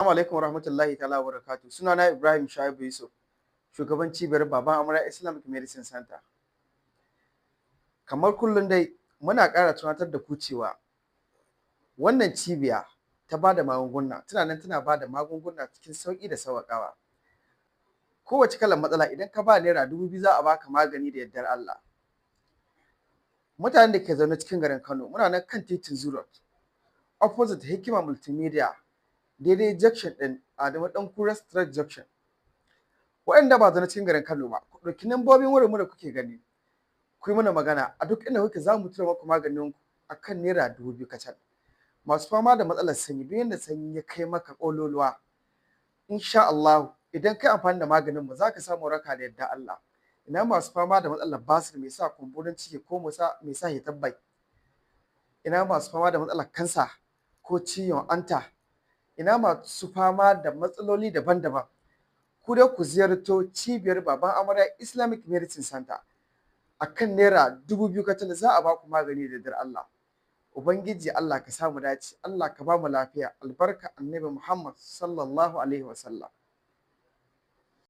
Assalamu alaikum warahmatullahi ta'ala wabarakatuh. Sunana Ibrahim Shaibu Yusuf, shugaban cibiyar Baban Amarya Islamic Medicine Center. Kamar kullum dai, muna ƙara tunatar da ku cewa wannan cibiya ta ba da magunguna tana nan tana ba da magunguna cikin sauƙi da sauƙaƙawa. Kowace kalar matsala, idan ka ba ₦2,000 za a baka magani da yardar Allah. Mutanen da ke zaune cikin garin Kano, muna nan kan titin Zoo Road, opposite Hikima Multimedia, daidai junction ɗin Adamu Ɗankura Street Junction. Waɗanda ba zaune cikin garin Kano ba, ku ɗauki lambobin wayarmu da kuke gani, ku yi mana magana. A duk inda kuke, za mu tura muku maganin ku akan ₦2,000 kacal. Masu fama da matsalar sanyi, duk yanda sanyi ya kai maka ƙololuwa, insha Allahu idan kai amfani da maganin mu, za ka samu waraka da yardar Allah. Ina masu fama da matsalar basir mai sa kumburin ciki ko mai sa hitar bai? Ina masu fama da matsalar kansa ko ciwon anta? Ina masu fama da matsaloli daban-daban? Ku dai ku ziyarto cibiyar Baban Amarya Islamic Medicine Center. A kan ₦2,000 kacal za a ba ku magani da yardar Allah. Ubangiji Allah ka samu dace, Allah ka ba mu lafiya, albarka Annabi Muhammad sallallahu alaihi wasallam.